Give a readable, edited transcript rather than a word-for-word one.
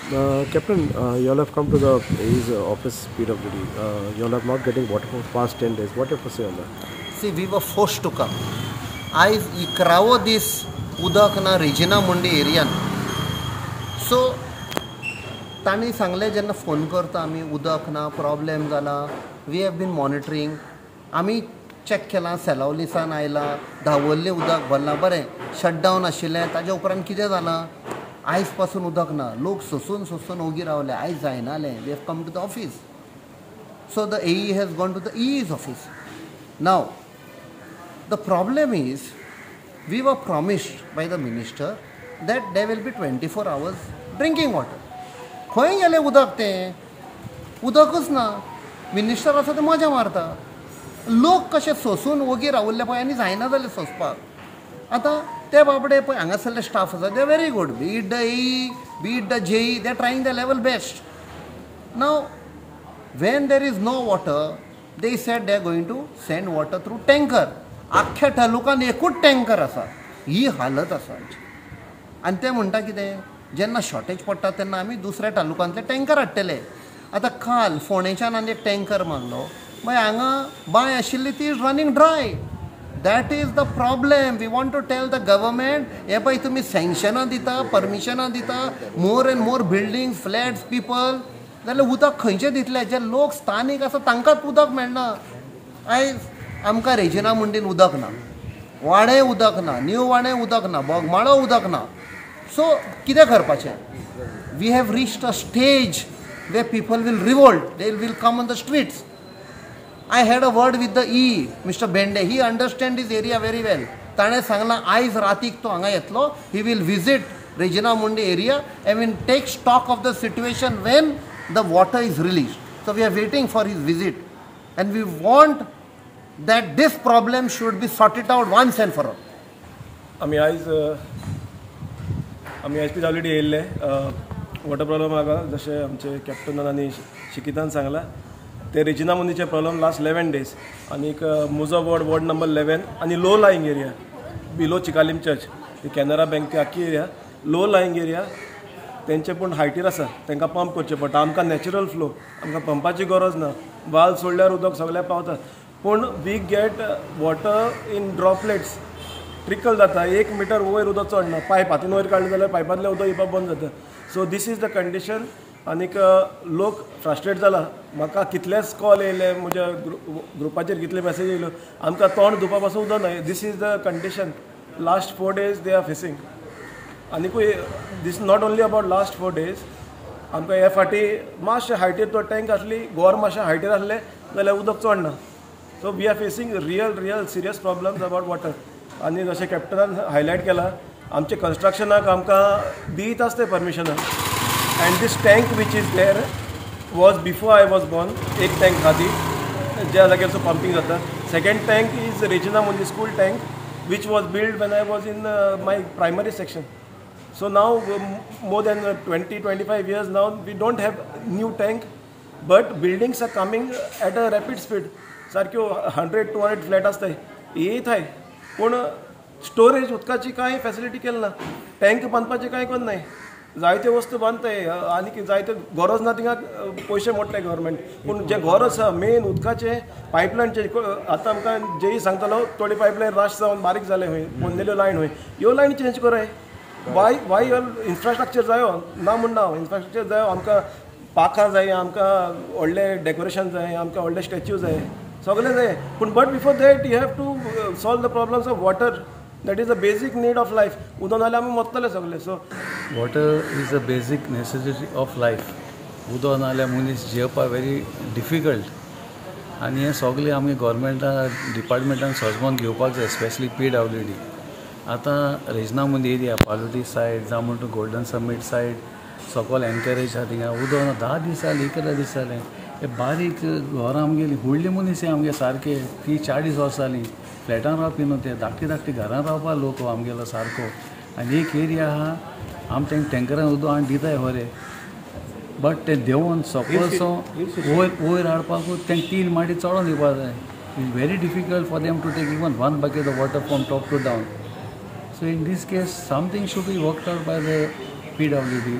Captain, you all have come to the his office, PWD. You all are not getting water for past 10 days. What you have to say on that? See, we were forced to come. आयज 11वो दीस उदक ना Regina मुंडी एरियान. So तांणी सांगलें, जेन्ना phone करता आमी, उदक ना, प्रॉब्लेम जाला. We have been monitoring. आमी चॅक केलां, सेलावलीसान आयलां, धावल्लें उदक भरलां, बरें शटडावन आशिल्लें. ताज्या उपरांत कितें जालां, आयज पासून उदक ना. लोक सोसून सोसून ओगी रावले. आयज जायनालें. We have come to the office. So the AE has gone to the EE's office. Now the problem is, we were promised by the minister that there will be 24 hours drinking water. खंय गेलें उदक तें? उदकूच ना. Minister आसा ते मजा मारता. लोक कशे सोसून ओगी रावल्ले पळय, आनी जायना जालें सोंसपाक. आतां ते बाबडे पळय, हांगासरले स्टाफ आसा, they very good, be it the AE, be it the JE, they trying the level best. Now when there is no water, they said they are going to send water through tanker. आख्ख्या तालुकान एकूच tanker आसा. ही हालत आसा आमची. आनी ते म्हणटा कितें, जेन्ना शॉर्टेज पडटा तेन्ना आमी दुसऱ्या तालुकांतले टँकर हाडटले. आतां काल फोंडेच्यान आनी एक टँकर मागलो. मागीर हांगा बांय आशिल्ली ती is running dry. That is the problem. We want to tell the government, हे पळय, तुमी सँक्शनां दिता, परमिशनां दिता, more and more buildings, flats, people, जाल्यार उदक खंयचें दितले? जे लोक स्थानीक आसा तांकांच उदक मेळना. आयज आमकां रेजिना मुंडीन उदक ना, वाणें उदक ना, न्यू वाणें उदक ना, बोगमाळो उदक ना. सो कितें करपाचें? We have reached a stage where people will revolt, they will come on the streets. I had a word with the EE, Mr. Bende. He understand this area very well. ताणें सांगलां, आयज रातीक तो हांगा येतलो. He will visit Regina Mundi area and will take stock of the situation when the water is released. So we are waiting for his visit and we want that this problem should be sorted out once and for all. आमी आयज PWD येयल्ले water problem आहा. जशें आमचे कॅप्टनान आनी शिकितान सांगलां, ते Regina मुंदीचे problem last 11 days आनीक मुजो वॉर्ड, वॉर्ड नंबर 11 आनी low lying area below Chicalim church, ती कॅनरा बँक, ती आख्खी एरिया लो लायींग एरिया. तेंचे पूण हायटीर आसा, तांकां पंप करचें पडटा. आमकां नॅचरल फ्लो, आमकां पंपाची गरज ना. वाल सोडल्यार उदक सगळ्याक पावता, पूण we get water in droplets, trickle जाता. 1 मिटर वयर उदक चडना. पायप हातीन वयर काडलें जाल्यार पायपांतलें उदक येवपाक बंद जाता. So this is the condition. आनीक लोक फ्रस्ट्रेट जाला. म्हाका कितलेच कॉल येयले, म्हज्या ग्रुपाचेर कितले मॅसेज येयल्यो, आमकां तोंड धुवपा पासून उदक ना. This is the condition last 4 days they are facing. आनिकूय, this not only about last 4 days. आमकां हे फाटी मातशें हायटीर तो टँक आसली, गोर मातशें हायटीर आसलें जाल्यार उदक चडना. So we are facing real, real serious problems about water. आनी जशें कॅप्टनान हायलायट केलां, आमचे कन्स्ट्रक्शनाक आमकां दीत आसते परमिशनां. And this tank which is there was before I was born. एक टँक आहा ती ज्या जाग्यार पंपिंग जाता. Second tank is Regina Mundi school tank, which was build when I was in my primary section. So now more than 20, 25 years now, we don't have new tank, but buildings are coming at a rapid speed. सारक्यो 100, 200 flat आसताय, येताय, पूण storage उदकाची कांय facility केली ना. Tank बांदपाची कांय करनाय. जायत्यो वस्तू बांदताय आनी जायते गरज ना थिंगा पयशे मोडटाय गव्हर्मेंट, पूण जें गरज आसा मेन उदकाचें पायपलायनचें. आतां आमकां जेई सांगतालो, थोडी पायपलायन राश जावन बारीक जाले खंय, पोन्नेल्यो लायन खंय. ह्यो लायन चेंज कराय. वाय इन्फ्रास्ट्रक्चर जायो ना म्हणना हांव. इन्फ्रास्ट्रक्चर जायो आमकां, पार्कां जाय आमकां, व्हडलें डेकोरेशन जाय आमकां, व्हडले स्टॅच्यू जाय, सगळें जाय, पूण but before that you have to solve the problems of water. That is a basic need of life. उदक नाल्यार आमी मरतले सगळे. So Water is a basic necessity of life. उदक नाल्यार मनीस जियेवपाक व्हेरी डिफिकल्ट. आनी हें सगळें आमी गोवोरमेंटा डिपार्टमेंटान सोजमोन घेवपाक जाय, स्पेशली पीडब्ल्यूडी. आतां रेजिना मुंदी एरिया, पालोटी सायड जावं म्हणटा गोल्डन समीट सायड, सकल एनकरेज आहा, थिंगा उदक ना. 10 दीस जाले, 11 दीस जाले. हे बारीक घरां आमगेलीं, व्हडली मनीस हे आमगे सारके 30-40 वर्सां जालीं फ्लॅटान रावपी न्हू ते, धाकटी धाकटी घरां रावपा लोक आमगेलो सारको. आनी एक एरिया आहा, आम तांकां टँकरान उदक हाडून दिताय खरें, बट ते देंवोन सकलसो वयर वयर हाडपाकूच तांकां तीन माडी चडोन दिवपा जाय. It's very difficult for them to take even one bucket of water from top to down. So in this case something should be worked out by the PWD.